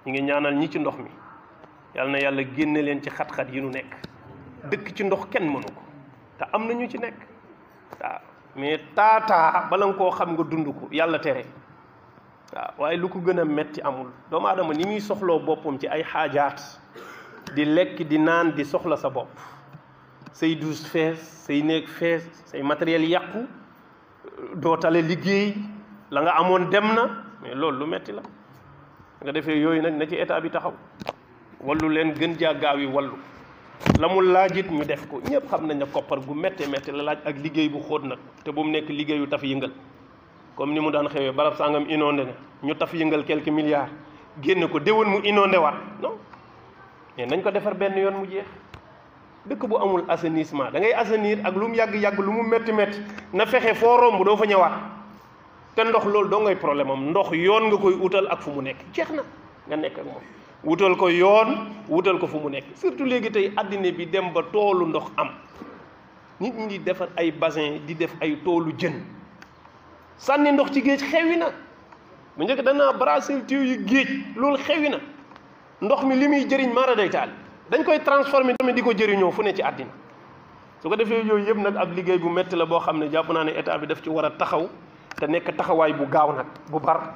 ñi ngi ñaanal ñi ci ndox mi yàlla na yàlla génne leen ci xat-xat yi nu nekk dëkk ci ndox kenn mënu ko te am na ñu ci nekk waaw mais taataa bala nga koo xam nga dund ko yàlla tere waaw waaye lu ko gën a metti amul doomu aadama ni muy soxloo boppam ci ay xaajaat di lekk di naan di soxla sa bopp say douche fees say néeg fees say matériel yàqu doo tale liggéey la nga amoon dem na mais loolu lu metti la nga defee yooyu nag na ci état bi taxaw wallu leen gën jaa gaaw yi wallu la mu laajit ñu def ko ñëpp xam nañ ne koppar gu métte métte la laaj ak liggéey bu xóot nag te bu mu nekk liggéeyu taf yëngal comme ni mu daan xewee barab sangam inondé na ñu taf yëngal quelques milliards génne ko déwén mu inondé waat non mais nañ ko defar benn yoon mu jeex dëkk bu amul assainissement da ngay assainir ak lu mu yàgg-yàgg lu mu métti métti na fexe foo romb doo fa ñëwaat te ndox loolu doo ngay problème am ndox yoon nga koy utal ak fu mu nekk jeex na nga nekk ak moom wutal ko yoon wutal ko fu mu nekk surtout léegi tey àddina bi dem ba toolu ndox am nit ñi di defar ay bassin di def ay toolu jën sànni ndox ci géej xewi na bu njëkk danaa brasser tuyau yu géej loolu xewi na ndox mi li muy jëriñ maara day taal dañ koy transformer tamit di ko jëriñoo fu ne ci àddina su ko defee yooyu yëpp nag ab liggéey bu métti la boo xam ne jàpp naa ne état bi daf ci war a taxaw te nekk taxawaay bu gaaw nag bu bar